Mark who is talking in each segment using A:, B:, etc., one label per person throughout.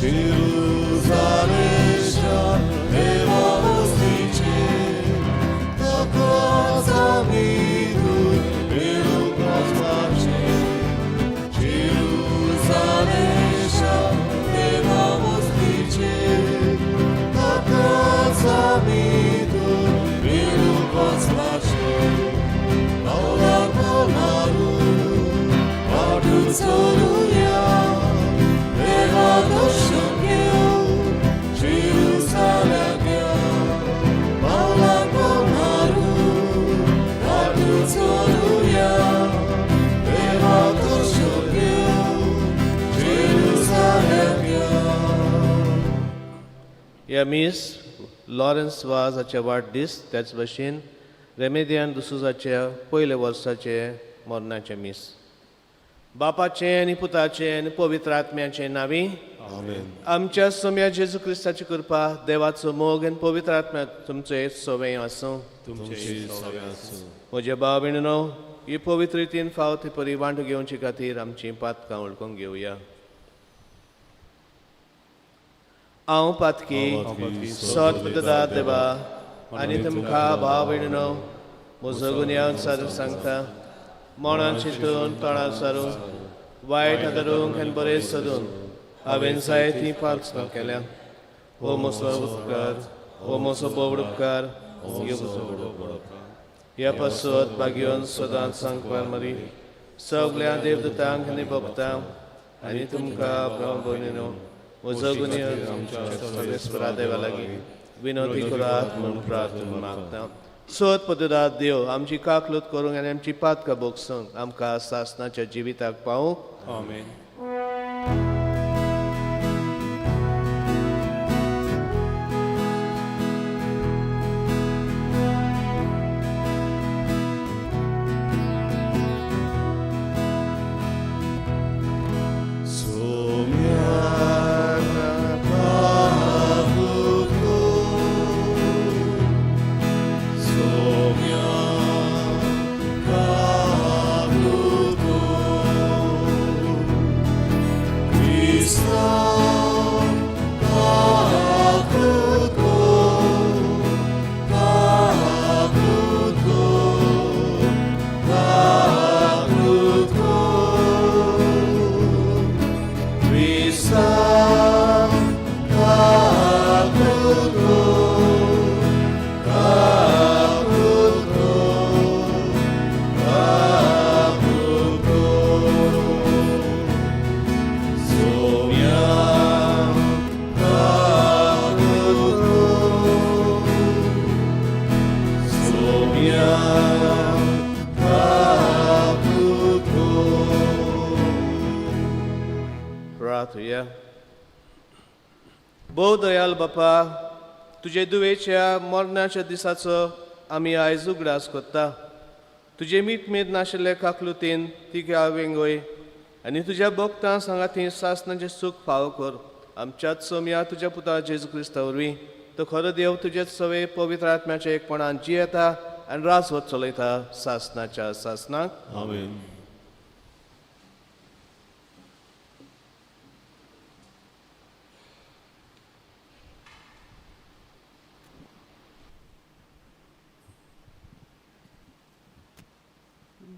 A: Jerusalem देवा वस्तीचे ताकाच आमी दूत मेळूंक वचपाचें. जेरुजालेम देवा वस्तीचे ताकाच आमी दूत मेळूंक वचपाचें. पावलां पावलारू वाटू चलुया देवा दर्शन घेवन जेरुजालेम या. पावलां पावलारू वाटू चलुया देवा दर्शन घेवन जेरुजालेम या.
B: ह्या मीस लॉरन्स वाजाचे वाडदीस, त्याच भशेन रेमेदियान दुसुजाच्या पयल्या वर्साचे मरणाचें मीस. बापाचें आनी पुताचें आनी पवित्र आत्म्याचें नांवी.
A: आमेन.
B: आमच्या सोम्या जेजू क्रिस्ताची कृपा, देवाचो मोग आनी पवित्र आत्म्या तुमचे सवय आसूं.
A: तुमची सगळें आसूं.
B: म्हज्या भाव भयणीनो, ही पवित्र रितीन फावो ते परी वांटो घेवचे खातीर आमचीं पातकां वळखून घेवया. हांव पातकी सत पददा देवा आनी तुमकां भाव भयणीनो म्हजो गुन्यांव सारू सांगता. मनान चिंतून, तोंडार सारूंक, वायट आदरूंक आनी बरें सोदून हांवें जायतीं पातकां केल्या. हो म्हजो उपकार, हो म्हजो बोवड उपकार. ह्या पासत भाग्योन सदांच सांगपार मरी सगल्या देवदूतांक आनी भक्तांक आनी तुमकां भाव भयणीनो म्हजो गुन्यांव आमच्या सर्वेस्परा देवा लागीं विनवती करात म्हूण प्रार्थना मागता. सोद पदरात देव आमची काकलूत करूंक आनी आमची पातकां भोगसूंक आमकां सासनाच्या जिविताक पावूं.
C: आमेन. प्रार्थुया. भोव दयाल बापा, तुजे दुवेच्या मरणाच्या दिसाचो आमी आयज उगडास करता. तुजे मीत नाशिल्ले काकलुतीन तिका वेंगय आनी तुज्या भक्तां सांगाती सासनाचें सूख फावो कर. आमच्याच सोमया तुज्या पुता जेजू क्रिस्ता वरवीं. तो खरो देव तुजेच सवे पवित्र आत्म्याच्या एकपणान जियेता आनी राजवत चलयता सासनाच्या सासनाक.
A: आमेन.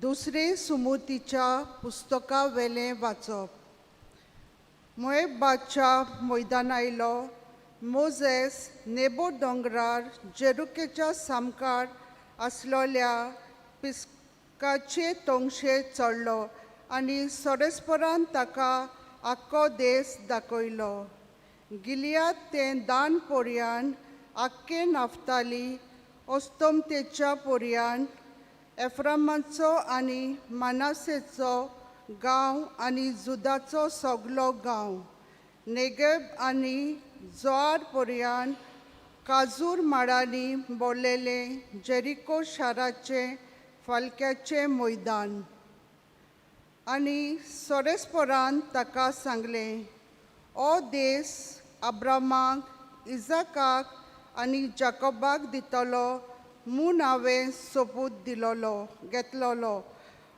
D: दुसरे सुमतीच्या पुस्तका वेलें वाचप. मोएबाच्या मैदानायलो मोजेस नेबो दोंगरार जेरुकेच्या सामकार आसलोल्या पिस्काचे तोंगशे चडलो आनी सोरेस्परान ताका आख्खो देस दाखयलो. गिलियाद तें दान पोरयान, आख्खे नाफ्ताली ओस्तोमतेच्या पोरयान, एफ्रामाचो आनी मानासेचो गांव आनी जुदाचो सगलो गांव, नेगेब आनी जोआर पोरयान, काजूर माडांनी बोल्लेलें जेरिको शाराचें फालक्याचें मैदान. आनी सोरेस्परान ताका सांगलें, ओ देस अब्रामाक, इजाकाक आनी जाकोबाक दितलो म्हूण हांवें सोपूत दिलोलो घेतलोलो,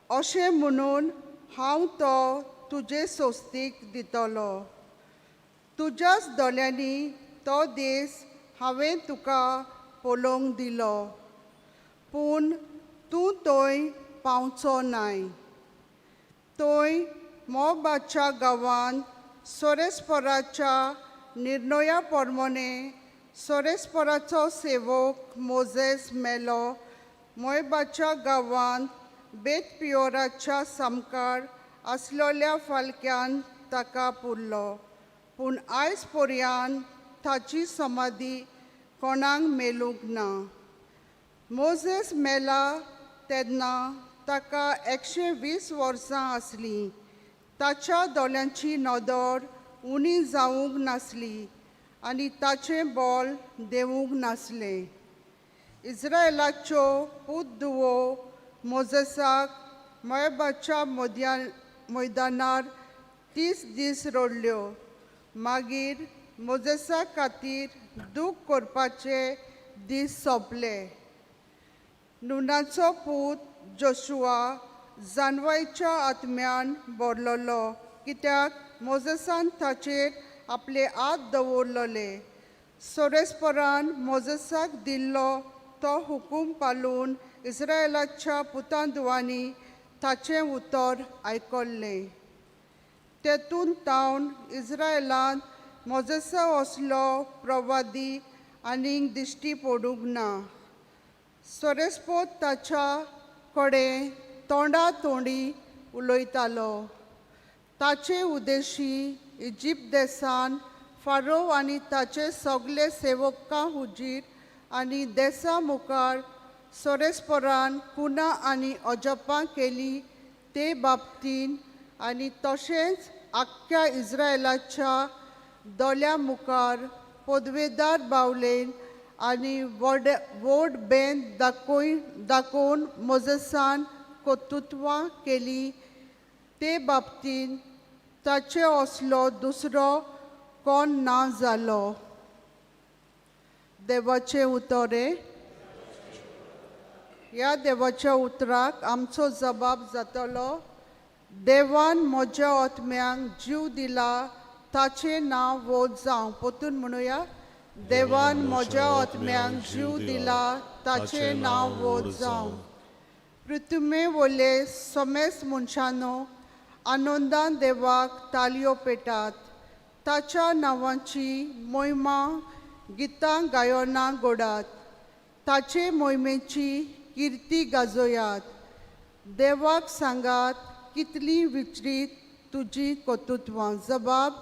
D: अशें म्हणून हांव तो तुजे सोस्तीक दितलो. तुज्याच दोळ्यांनी तो देस हांवें तुका पळोवंक दिलो, पूण तूं थंय पावचो नाय. थंय मोबाच्या गांवांत सोरेस्पराच्या निर्णया प्रमाणे सोरेस्पराचो सेवक मोजेस मेलो. मोयबाच्या गांवांत बेत पियोराच्या सामकार आसलेल्या फालक्यान ताका पुरलो, पूण आयज पर्यंत ताची समाधी कोणाक मेळूंक ना. मोजेस मेला तेन्ना ताका 120 वर्सां आसलीं. ताच्या दोळ्यांची नदर उणी जावंक नासली आनी ताचें बोल देंवूंक नासलें. इस्रायलाच्यो पूत धुवो मोजेसाक मोयबाच्या मैदानार 30 दीस रडल्यो. मागीर मोजेसा खातीर दूख करपाचे दीस सोंपले. नुनाचो पूत जोशुआ जानवायच्या आत्म्यान भरलेलो, कित्याक मोजेसान ताचेर आपले हात दवरलेले. सोरेस्परान मोजेसाक दिल्लो तो हुकूम पाळून इस्रायलाच्या पुतां धुवांनी ताचें उतर आयकल्लें. तेतून तावन इस्रायलांत मोजेसा असलो प्रवादी आनीक दिश्टी पडूंक ना. सोरेस्पोत ताच्या कडेन तोंडा तोंडी उलयतालो. ताचे उद्देशी इजिप्त देसान फारो आनी ताचे सगळे सेवकां हुजीर आनी देसा मुखार सोरेस्परान कुना आनी अजपां केली ते बाबतीन आनी तशेंच आख्ख्या इस्रायलाच्या दोळ्या मुखार पदवेदार बावलेन आनी व्हड बेन दाखोवन मोजेसान कर्तृत्वां केली ते बाबतीन ताचे असलो दुसरो कोण ना जालो. देवाचें उतरे. ह्या देवाच्या उतराक आमचो जबाब जातलो. देवान म्हज्या आत्म्यांक जीव दिला, ताचें नांव वोत जावं. परतून म्हणुया, देवान म्हज्या आत्म्यांक जीव दिला, ताचें नांव वोत जावं. पृथ्वी वयले समेस्त मनशांनो, आनंदान देवाक तालयो पेटात. ताच्या नांवाची मोहिमा गितां गायनां गोडात. ताचे मोहिमेची किर्ती गाजोयात. देवाक सांगात कितली विचरीत तुजी कर्तृत्वां. जबाब,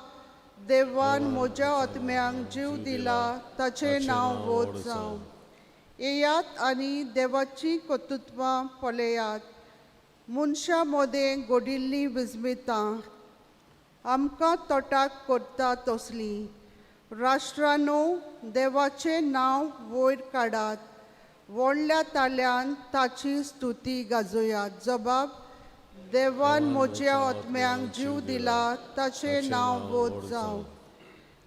D: देवान म्हज्या आत्म्यांक जीव दिला, ताचें नांव वोत जावं. येयात आनी देवाची कर्तृत्वां पळयात. मनशां मदें घडिल्लीं विस्मितां आमकां तोटाक करता तसलीं. राष्ट्रांनो, देवाचें नांव वयर काडात. व्हडल्या ताल्यान ताची स्तुती गाजोयात. जबाब, देवान म्हज्या आत्म्यांक जीव दिला, ताचें नांव वोत जावं.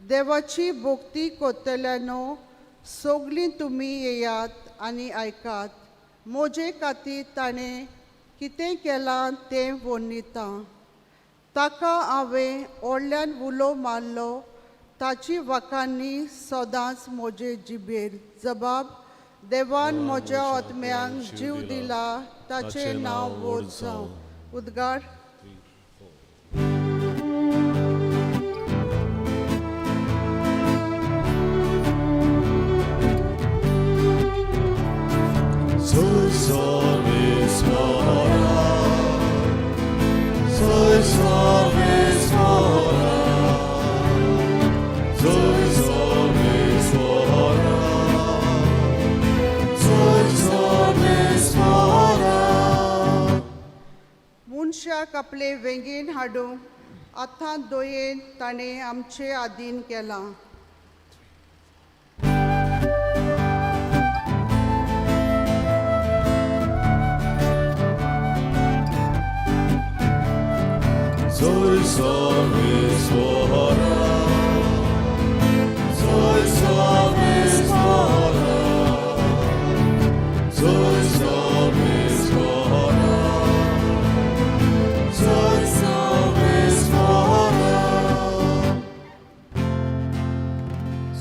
D: देवाची भक्ती करतल्यानो, सगळीं तुमी येयात आनी आयकात. म्हजे खातीर ताणें कितें केलां तें वर्णिता. ताका हांवें व्हडल्यान उलो मारलो, ताची वाखांनी सदांच म्हजे जिबेर. जबाब, देवान म्हज्या आत्म्यांक जीव दिला, ताचें नांव वोत जावं. उद्गार. मनशाक आपले वेंगेन हाडूंक आतां दयेन ताणें आमचे आदीन केलां.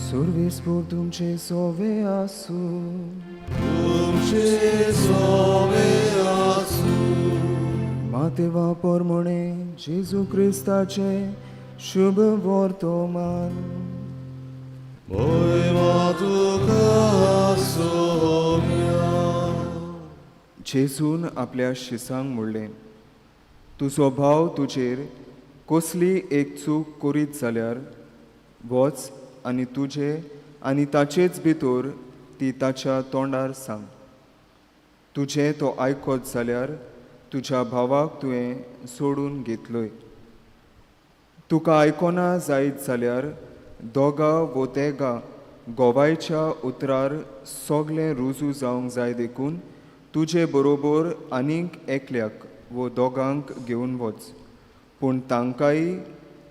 E: सर्वेस्पोर तुमचे सोवे आसूं.
A: तुमचे सोवे आसूं.
E: मातेवा पोरमोणे जेजू क्रिस्ताचे शुभ वर्तमान.
A: मोयमा तुका सोम्या.
E: जेजून आपल्या शिसांक म्हणलें, तुजो भाव तुजेर कसली एक चूक करीत जाल्यार वच आनी तुजे आनी ताचेच भितर ती ताच्या तोंडार सांग. तुजें तो आयकत जाल्यार तुज्या भावाक तुवें सोडून घेतलोय. तुका आयकना जायत जाल्यार दोगा वो तेगा गोवायच्या उतरार सगळें रुजू जावंक जाय, देखून तुजे बरोबर आनीक एकल्याक वो दोगांक घेवन वच. पूण तांकांय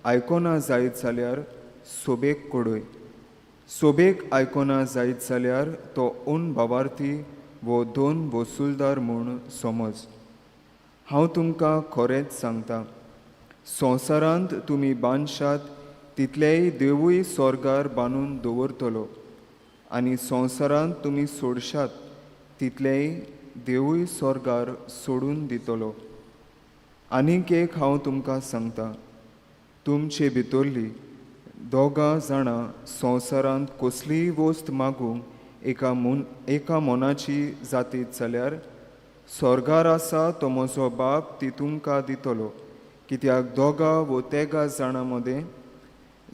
E: आयकना जायत जाल्यार सोबेक कडय. सोबेक आयकना जायत जाल्यार तो उन बावार्थी वो दोन वसुलदार म्हूण समज. हांव तुमकां खरेंच सांगता, संवसारांत तुमी बांदशात तितलेय देवूय स्वर्गार बांदून दवरतलो, आनी संवसारांत तुमी सोडशात तितलेय देवूय स्वर्गार सोडून दितलो. आनीक एक हांव तुमकां सांगता, तुमचे भितरली दोगां जाणां संवसारांत कसलीय वस्त मागूंक एका मनाची जातीत जाल्यार स्वर्गार आसा तो म्हजो बाप ती तुमकां दितलो. कित्याक दोगां वो तेगां जाणां मदें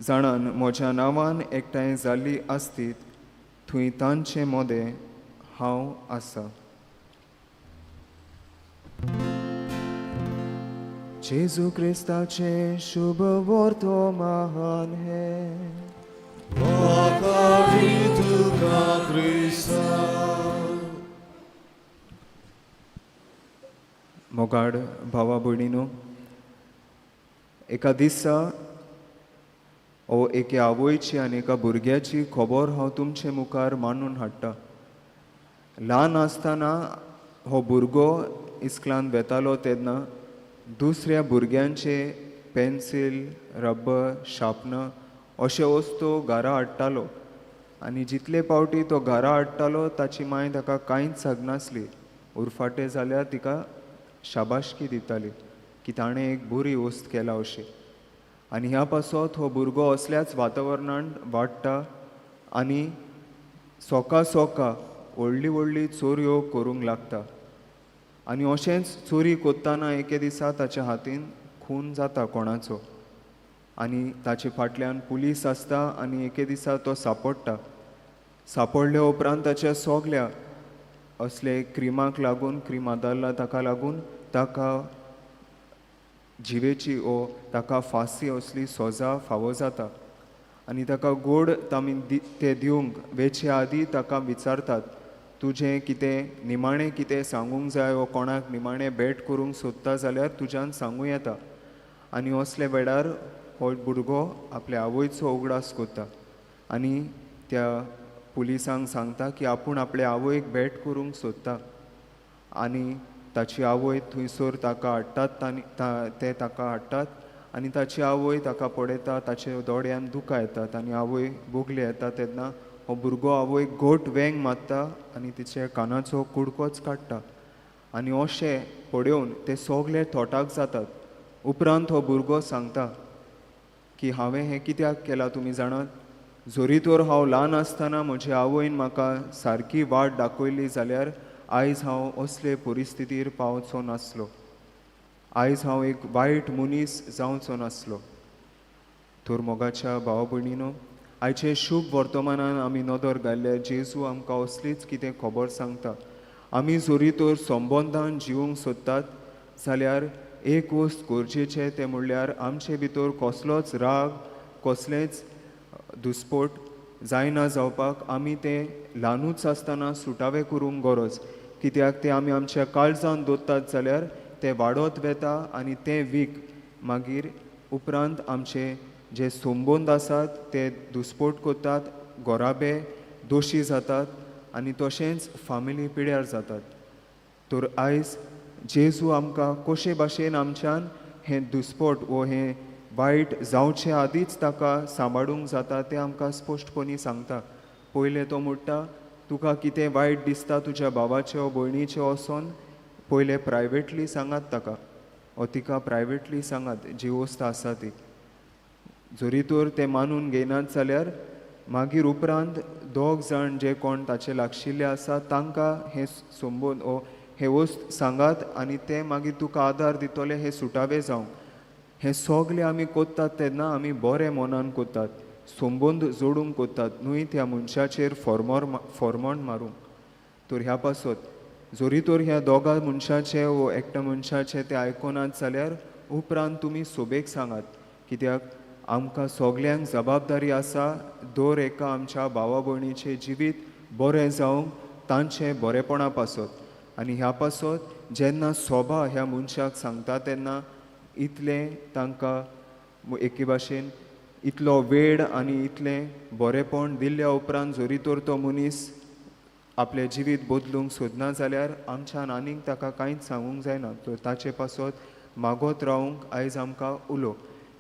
E: जाणान म्हज्या नांवान एकठांय जाल्ली आसतीत, थंय तांचे मदें हांव आसा. जेजू क्रिस्ताचें शुभ वर्तमान हें.
A: वाखाणी तुका क्रिस्ता.
E: मोगाड भावा भयणीनो, एका दिसा ओ एके आवयची आनी एका भुरग्याची खबर हांव तुमचे मुखार मांडून हाडटा. ल्हान आसतना हो भुरगो इस्कलान वेतालो तेन्ना दुसऱ्या भुरग्यांचे पेन्सील, रबर, शार्पनर अशे वस्तू घरा हाडटालो, आनी जितले पावटी तो घरा हाडटालो ताची मांय ताका कांयच सांगनासली. उरफाटें जाल्यार तिका शाबाशकी दिताली की ताणें एक बरी वस्त केला अशी. आनी ह्या पासत हो भुरगो असल्याच वातावरणांत वाडटा आनी सोका सोका व्हडली व्हडली चोरयो करूंक लागता. आनी अशेंच चोरी कोत्ताना एके दिसा ताच्या हातीन खून जाता कोणाचो, आनी ताचे फाटल्यान पुलीस आसता आनी एके दिसा तो सांपडटा. सांपडल्या उपरांत ताच्या सगल्या असले क्रिमाक लागून, क्रीम आदारला ताका लागून ताका जिवेची ओ ताका फांसी असली सोजा फावो जाता. आनी ताका गोड तामी ते दिवंक वेचे आदी ताका विचारतात, तुजें कितें निमाणें कितें सांगूंक जाय वो कोणाक निमाणें भेट करूंक सोदता जाल्यार तुज्यान सांगूं येता. आनी असले वेळार हो भुरगो आपल्या आवयचो उगडास करता आनी त्या पुलिसांक सांगता की आपूण आपल्या आवयक भेट करूंक सोदता. आनी ताची आवय थंयसर ताका हाडटात, आनी ते ताका हाडटात आनी ताची आवय ताका पळयता, ताचे दोळ्यान दुकां येतात आनी आवय बोगली येता. तेन्ना हो भुरगो आवयक घट वेंग मारता आनी तिच्या कानाचो कुडकोच काडटा. आनी अशें पळोवन ते सगळे थोटाक जातात. उपरांत हो भुरगो सांगता की हांवें हें कित्याक केलां तुमी जाणात? जरी तर हांव ल्हान आसतना म्हजे आवयन म्हाका सारकी वाट दाखयली जाल्यार आयज हांव असले परिस्थितीर पावचो नासलो, आयज हांव एक वायट मनीस जावचो नासलो. तर मोगाच्या भाव भयणीनो, आयचे शुभ वर्तमानान आमी नदर घाल्ल्या जेजू आमकां असलीच कितें खबर सांगता. आमी जरी तर संबंदान जिवूंक सोदतात जाल्यार एक वस्त गरजेचें, तें म्हणल्यार आमचे भितर कसलोच राग, कसलेंच दुस्पोट जायना जावपाक आमी तें ल्हानूच आसतना सुटावें करूंक गरज. कित्याक तें आमी आमच्या काळजान दवरतात जाल्यार तें वाडत वेता आनी तें वीख मागीर उपरांत आमचे जे संबंद आसात ते दुस्पोट करतात, गोराबे दोशी जातात आनी तशेंच फामिली पिड्यार जातात. तर आयज जेजू आमकां कशे भाशेन आमच्यान हें दुस्पोट वो हें वायट जावचे आदींच ताका सांबाळूंक जाता तें आमकां स्पश्टपणी सांगता. पयलें तो म्हणटा तुका कितें वायट दिसता तुज्या भावाचें वो भयणीचें वचोन पयलें प्रायवेटली सांगात ताका वो तिका प्रायवेटली सांगात जी वस्त आसा ती. जरी तर ते मानून घेयनात जाल्यार मागीर उपरांत दोग जाण जे कोण ताचे लागशिल्ले आसा तांकां हें संबंद ओ हे वस्त सांगात आनी ते मागीर तुका आदार दितले हे सुटावे जावंक. हें सगलें आमी कोत्तात तेन्ना आमी बरें मनान कोत्तात, संबंद जोडूंक कोत्तात, न्हय त्या मनशाचेर फॉर्मोण मारूंक. तर ह्या पासत जरी तर ह्या दोगां मनशाचें वो एकट्या मनशाचें तें आयकनात जाल्यार उपरांत तुमी सोबेक सांगात, कित्याक आमकां सगल्यांक जबाबदारी आसा दर एका आमच्या भावा भयणीचें जिवीत बरें जावंक तांचें बरेपणा पासत. आनी ह्या पासत जेन्ना सोबा ह्या मनशाक सांगता तेन्ना इतलें तांकां एके भाशेन इतलो वेळ आनी इतलें बरेपण दिल्ल्या उपरांत जरी तर तो मनीस आपलें जिवीत बदलूंक सोदना जाल्यार आमच्यान आनीक ताका कांयच सांगूंक जायना. तर ताचे पासत मागत रावूंक आयज आमकां उलो,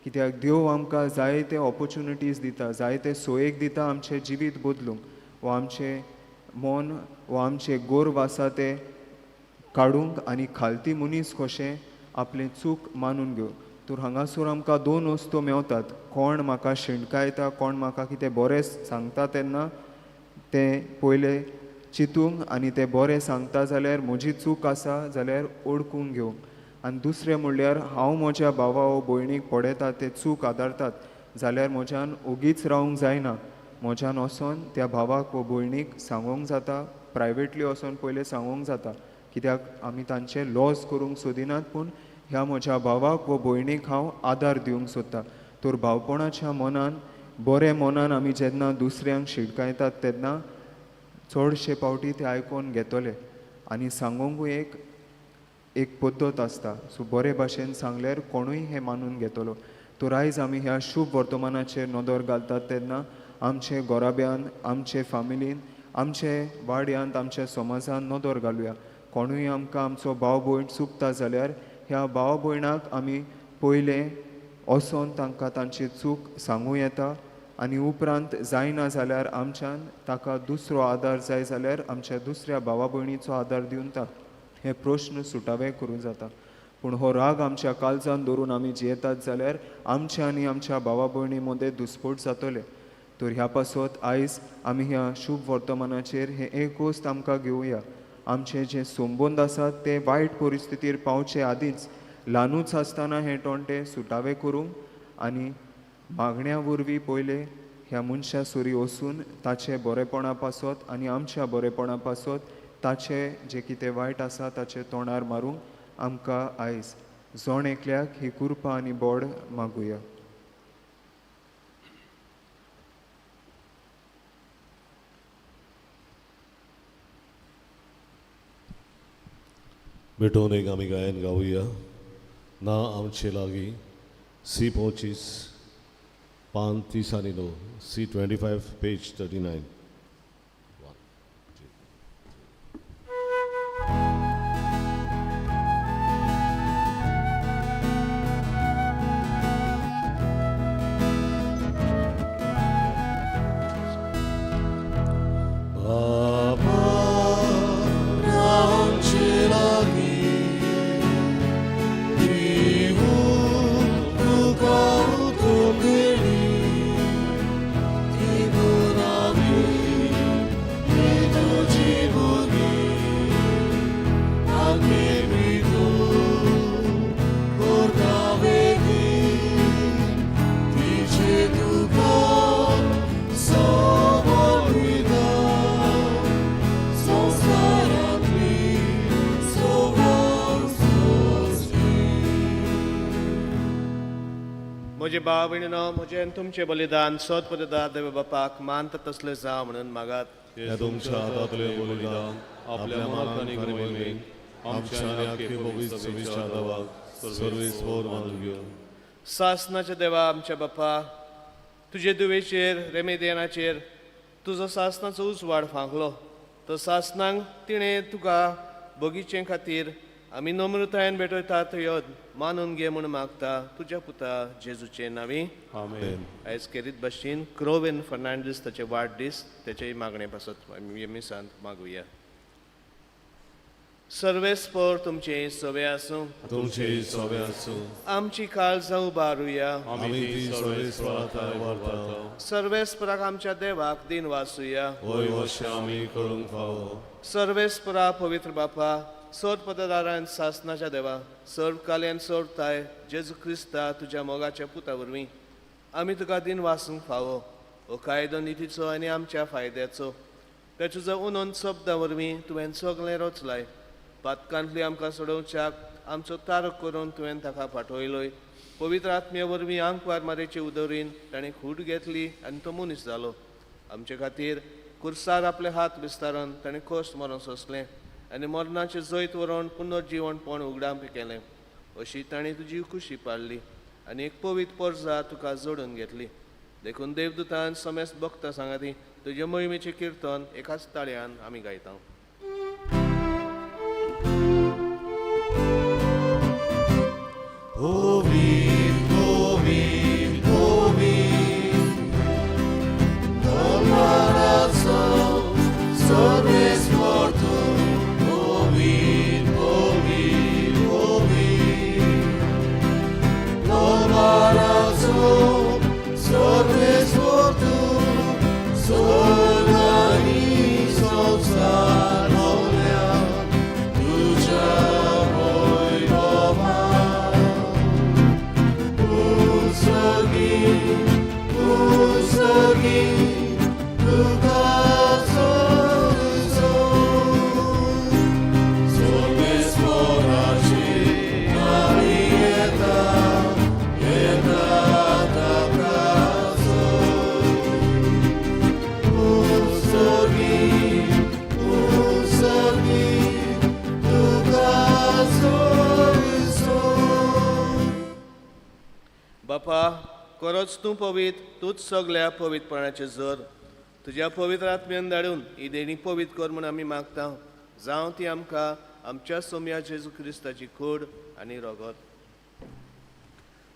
E: कित्याक देव आमकां जायते ऑपोर्चुनिटीज दिता, जायते सोयेक दिता आमचें जिवीत बदलूंक वो आमचें मन वो आमचें गोर्व आसा तें काडूंक आनी खालती मनीस कशें आपलें चूक मानून घेवंक. तर हांगासर आमकां दोन वस्तू मेवतात, कोण म्हाका शिणकायता, कोण म्हाका कितें बरें सांगता तेन्ना तें पयलें चिंतूंक आनी तें बरें सांगता जाल्यार म्हजी चूक आसा जाल्यार ओळखूंक घेवंक. आनी दुसरें म्हणल्यार हांव म्हज्या भावा वो भयणीक पळयता ते चूक आदारतात जाल्यार म्हज्यान ओगीच रावंक जायना, म्हज्यान वचोन त्या भावाक वो भयणीक सांगूंक जाता, प्रायवेटली वचोन पयलें सांगूंक जाता, कित्याक आमी तांचें लॉस करूंक सोदिनात, पूण ह्या म्हज्या भावाक वो भयणीक हांव आदार दिवंक सोदता. तर भावपणाच्या मनान बरें मनान आमी जेन्ना दुसऱ्यांक शिटकायतात तेन्ना चडशे पावटी ते आयकोन घेतले आनी सांगूंकूय एक एक पद्दत आसता. सो बरे भाशेन सांगल्यार कोणूय हें मानून घेतलो. तर आयज आमी ह्या शुभ वर्तमानाचेर नदर घालतात तेन्ना आमचे घराब्यान, आमचे फामिलीन, आमचे वाड्यांत, आमच्या समाजान नदर घालुया. कोणूय आमकां आमचो भाव भयण चुकता जाल्यार ह्या भाव भयणाक आमी पयलें वचोन तांकां तांची चूक सांगूं येता आनी उपरांत जायना जाल्यार आमच्यान ताका दुसरो आदार जाय जाल्यार आमच्या दुसऱ्या भावा भयणीचो आदार दिवन हे प्रश्न सुटावे करूं जाता. पूण हो राग आमच्या काळजान दवरून आमी जियेतात जाल्यार आमच्या आनी आमच्या भावा भयणी मदें दुस्पोट जातले. तर ह्या पासत आयज आमी ह्या शुभ वर्तमानाचेर हें एक गोश्ट आमकां घेवया. आमचे जे संबंद आसात ते वायट परिस्थितीर पावचे आदींच ल्हानूच आसतना हे टोंटे सुटावे करूंक आनी मागण्या वरवीं पयले ह्या मनशा सुरी वचून ताचे बरेपणा पासत आनी आमच्या बरेपणा पासत ताचे जे कितें वायट आसा ताचे तोंडार मारूंक आमकां आयज जण एकल्याक ही कृपा आनी बोड मागुया.
A: भेटोवन एक आमी गायन गावया. ना आमचे लागीं सी 25 पान 30 आनी 9, सी 25 पेज 39.
C: म्हजे भाव भयणीनो, म्हजें आनी तुमचें बलिदान सत पददा देव बापाक मानता तसलें जावं म्हणून मागात.
A: ह्या तुमच्या हातांतलें बलिदान आपल्या मानान आनी महिमेन आमच्या आनी आख्खे पवित्र सभेच्या देवाक सर्वेस्पर मानून घेवन.
C: सासनाच्या देवा आमच्या बापा, तुजे दुवेचेर रेमेदेनाचेर तुजो सासनाचो उजवाड फांकलो, तो सासनांक तिणें तुका बगीचे खातीर आमी नम्रतायेन भेटयतात यद मानून घे म्हूण मागता तुज्या पुता जेजूचे नांवी.
B: आमेन.
C: आयज केरीत भाशेन क्रोवेन फर्नांडीस ताचे वाडदीस तेचेय मागणे पासत आमी मिसांत मागुया. सर्वेस्पर तुमचे सवे आसूं.
A: तुमचे सोबे आसूं.
C: आमची काळजां उबारुया.
A: आमी ती सर्वेस्परा वार्ता.
C: सर्वेस्पराक आमच्या देवाक दिन वाचुया.
A: होय वशे आमी करूंक फावो.
C: सर्वेस्परा पवित्र बापा सर्व पददारान सासनाच्या देवा सर्व काल्यान सर्व ताय जेजू क्रिस्ता तुज्या मोगाच्या पुता वरवीं आमी तुका दिन वाचूंक फावो. हो कायदो नितीचो आनी आमच्या फायद्याचो त्या तुजो उनोन शब्दा वरवीं तुवें सगळें रचलाय. पातकांतली आमकां सोडोवच्याक आमचो तारक करून तुवें ताका पाठयलोय. पवित्र आत्म्या वरवीं आंकवार मारेचे उदरीन ताणें खूट घेतली आनी तो मनीस जालो. आमचे खातीर कुर्सार आपले हात विस्तारून ताणें कश्ट मरण सोंसलें आनी मरणाचें जैत व्हरून पुनर्जिवणपण उगडाप केलें. अशी ताणें तुजी खुशी पाडली आनी एक पवित्र परजा तुका जोडून घेतली. देखून देवदूतान समेस्त भक्त सांगाती तुजे मोहिमेचें किर्तन एकाच ताळयान आमी गायता. बापा खरोच तूं पवित्र, तूंच सगल्या पवित्रपणाचें जर. तुज्या पवित्र आत्म्यान धाडून ही देणी पवित्र कर म्हूण आमी मागता. जावं ती आमकां आमच्या सोम्या जेजू क्रिस्ताची कूड आनी रगत.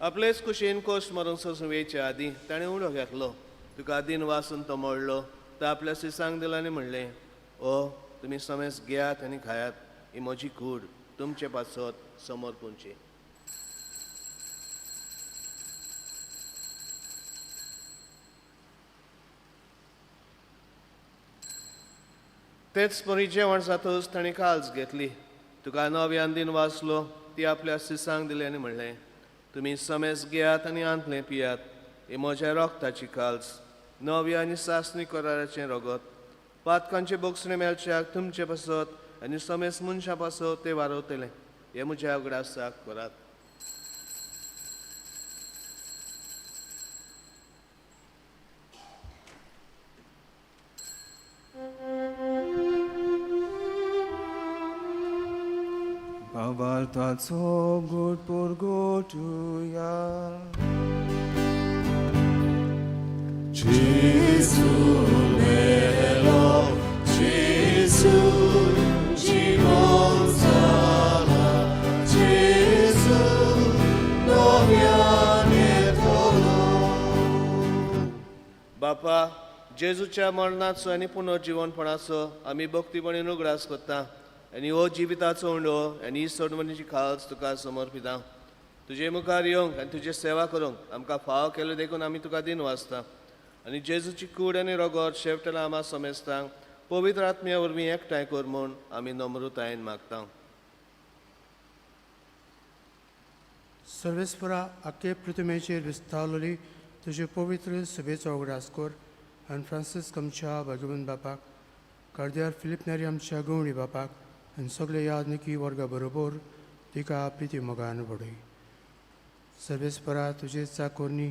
C: आपलेच कुशीन कोश मरून सोसून वेच्या आदीं ताणें उडो घेतलो. तुका दिन वासून तो मोडलो. तो आपल्या सिसांक दिलो आनी म्हणलें, ओ तुमी समेस घेयात आनी खायात, ही म्हजी कूड तुमचे पासत समर्पूंची. तेच परी जेवण जातच ताणें काल्स घेतली. तुका नव्यान दिन वाचलो. ती आपल्या सिसांक दिली आनी म्हणलें, तुमी समेस घेयात आनी आंतलें पियात, ही म्हज्या रोगताची काल्स, नव्या आनी सासणी कराराचें रगत. पातकांचे बोगसणे मेळच्याक तुमचे पासत आनी समेस मनशां पासत ते वारवतले. हे म्हज्या उगडासाक करात.
E: भावार्थाचो गोड पुरगोटुया.
A: जेजू मेलो, जेजू जिवन जाला, जेजू नव्यान येतलो.
C: बापा जेजूच्या मरणाचो आनी पुनर्जिवनपणाचो आमी भक्तीपणी उगडास करता आनी हो जिविताचो उंडो आनी ही सोडवणीची खास तुका समर्पिता. तुजे मुखार येवंक आनी तुजी सेवा करूंक आमकां फाव केलो देखून आमी तुका दिन वाचता. आनी जेजूची कूड आनी रगत शेवटला आमा समेस्तांक पवित्र आत्म्या वरवीं एकठांय कर म्हूण आमी नम्रतायेन मागता.
F: सर्वेस्परा आख्खे पृथ्वीचेर विस्तारलेली तुजे पवित्र सभेचो उगडास कर आनी फ्रांसीस आमच्या भगवंत बापाक, कार्दियार फिलीप नेरी आमच्या गवणी बापाक आनी सगळे यादनिकी वर्गा बरोबर तिका प्रिती मोगान बडय. सर्वेस्परा तुजे चाकोरनी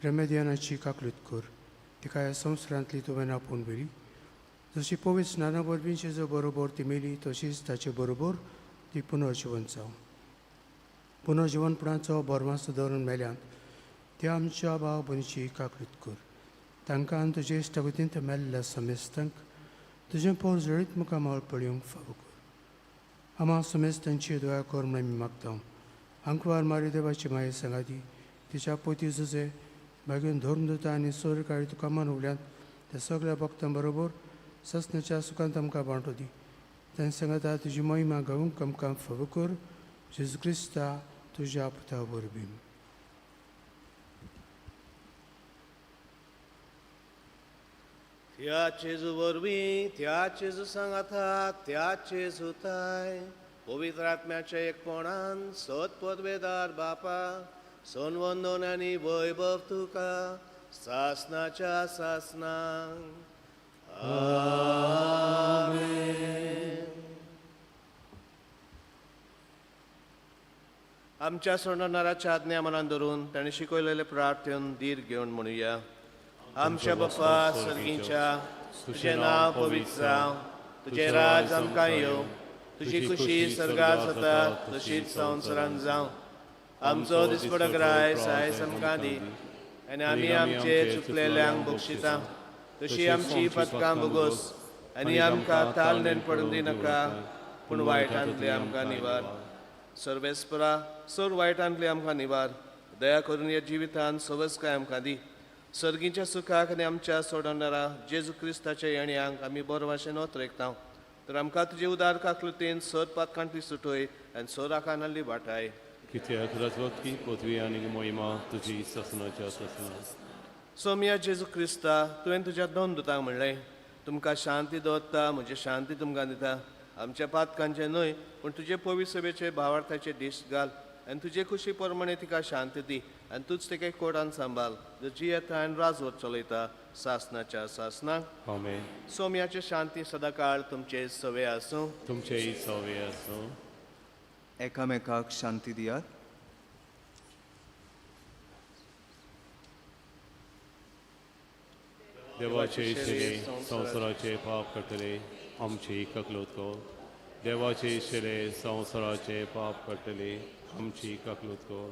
F: रेमेदियानाची काकलूत कर. तिका ह्या संवसारांतली तुवें आपोवन व्हेली. जशी पवित्र स्नाना वरवीं जेजू बरोबर ती मेली तशीच ताचे बरोबर ती पुनर्जिवन जावं. पुनर्जिवनपणाचो भरमासो दवरून मेल्यांत त्या आमच्या भाव भयणीची काकलूत कर. तांकां आनी तुजे इश्टागतींत मेल्ल्या समेस्तांक तुजें पोर जळीत मुखामळ पळोवंक फावो कर. आमा समेज तांची दया कर म्हूण आमी मागता. आंकवार मारी देवाची माये सांगाती तिच्या पोती जुजे भाग्यून धर्मदूता आनी सोरकाळी तुका मानवल्यात त्या सगळ्या भक्तां बरोबर ससनाच्या सुखांत आमकां वांटो दी. तांचे सांगाता तुजी महिमा गावूंक आमकां फावो कर जेजू क्रिस्ता तुज्या पुता वरवीं.
B: त्या जेजू वरवीं, त्या जेजू सांगाता, त्या जेजू ताय पवित्र आत्म्याच्या एकपणान सत पदवेदार बापा सोनवंदन आनी वैभव तुका सासनाच्या सासनाक. आमेन. आमच्या सोडणाराच्या आज्ञा मनान धरून ताणें शिकयलेले प्रार्थन धीर घेवन म्हणुया. आमच्या बापा सर्गीच्या, तुजें नांव पवित्र जावं, तुजें राज आमकां येवं, तुजी खुशी सर्गात जाता तशीच संवसारांत जावं. आमचो दिसपडो ग्रायस आयज आमकां दी आनी आमी आमचे चुकलेल्यांक बक्षिता तशी आमची पदकां भोगोस आनी आमकां तालनेन पडून दिनाका, पूण वायटांतले आमकां निवार. सर्वेस्परा सर वायटांतले आमकां निवार. दया करून ह्या जिवितान सवसकाय आमकां दी. सर्गीच्या सुखाक आनी आमच्या सोडणारा जेजू क्रिस्ताच्या येण्यांक आमी बरो भाशेन ओतरेकता. तर आमकां तुजे उदार काकलुतीन सर पातकांतली सुटय आनी सोराकानाली वाटाय.
G: कित्याक राजवटकी पदवी आनी महिमा तुजी सासनाच्या सासना.
B: सोमया जेजू क्रिस्ता, तुवें तुज्या दोन दुतांक म्हणलें, तुमकां शांती दवरता, म्हजी शांती तुमकां दिता. आमच्या पातकांचें न्हय पूण तुजे पवित्र सभेचे भावार्थाचे दीस घाल आनी तुजे खुशी प्रमाणे तिका शांती दी आनी तूंच तिका कोडान सांबाळ, जो जियेता आनी राजवट चलयता सासनाच्या सासनाक.
G: आमेन.
B: सोमयाचे शांती सदांकाळ तुमचे सवे आसूं.
G: तुमचेय सवे आसूं.
E: एकामेकाक शांती दियात.
G: देवाचे शिले संवसाराचे पाप काडटले आमची ककलूत कर. देवाचे शिले संवसाराचे पाप काडटले आमची ककलूत कर.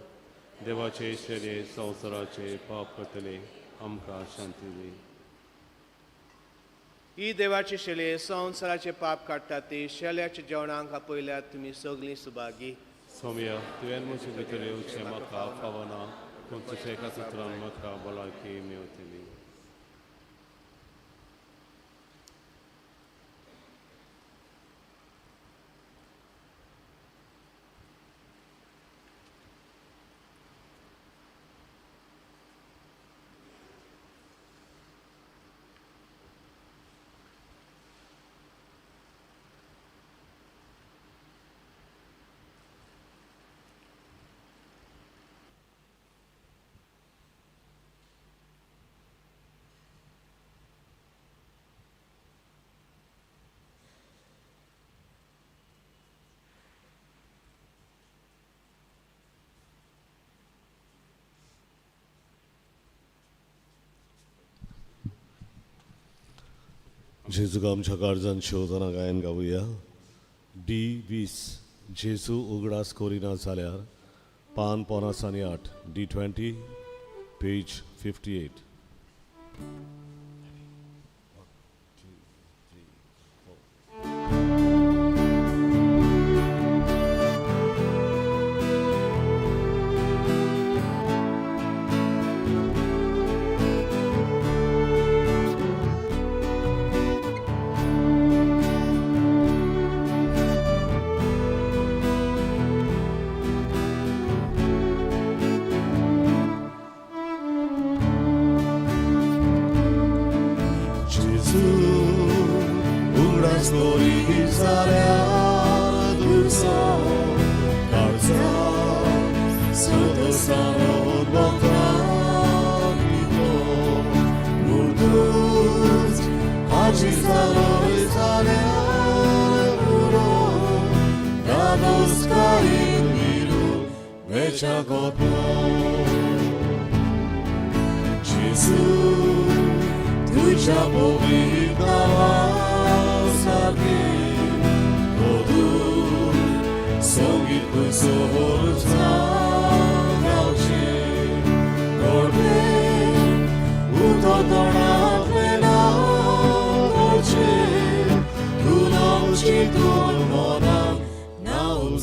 G: देवाचे शिले संवसाराचे पाप काडटले आमकां शांती दी.
B: ही देवाची शेले संवसाराचे पाप काडटा ती शेल्याच्या जेवणाक आपयल्यात तुमी सगळीं सुभागी.
G: सोम्या, तुवें म्हजे भितर येवचें म्हाका फावना, पूण तुज्या एका सुत्रान म्हाका भलायकी मेवतली.
A: जेजूक आमच्या काळजान शेवतना गायन गावया. डी 20 जेजू उगडास करिना जाल्यार पान 50 आनी 8, डी 20 पेज 58.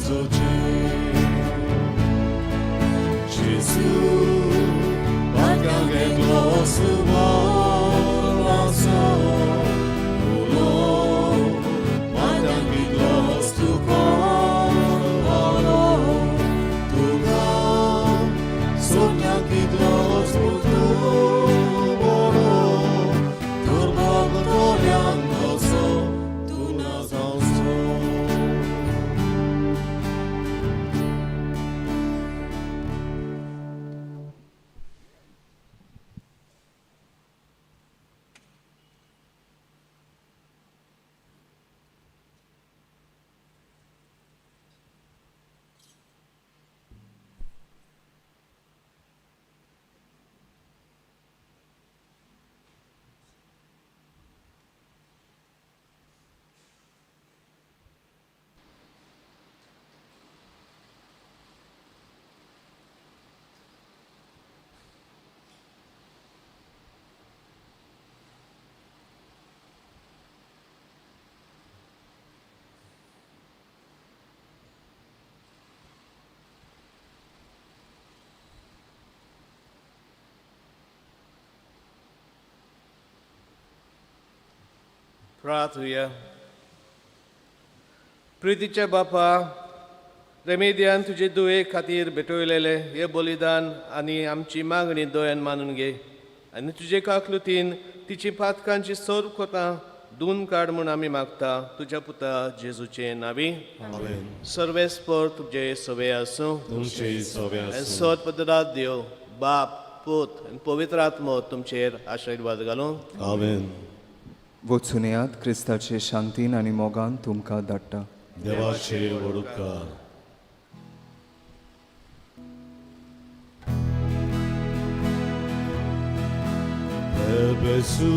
A: जेजूचे जेजू पातकांक एकलो सुवासो उलो पातकांक इतलोच तूं कोण वाडो तुका सोदण्यांक इतलोच तूं बरो तर भोगतल्यांक कसो तूं ना जावचो.
C: प्रार्थुया. प्रितीच्या बापा, रेमेद्यान तुजे दुये खातीर भेटयलेले हे बलिदान आनी आमची मागणी दोयान मानून घे आनी तुजे काकलुतीन तिची पातकांची सर्व कोतां धुवन काड म्हूण आमी मागता तुज्या पुता जेजूचे नावी.
A: आमेन.
C: सर्वेस्पर तुजे सवे आसूं.
A: तुमचे सवे
C: आनी
A: आसूं.
C: सत पदरात देव बाप, पूत आनी पवित्र आत्मो तुमचेर आशिर्वाद घालूं.
A: आमेन.
E: वचून येयात, क्रिस्ताचे शांतीन आनी मोगान तुमकां धाडटा.
A: देवाचे व्हड उपकार. Bebesu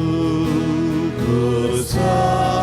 A: kursa.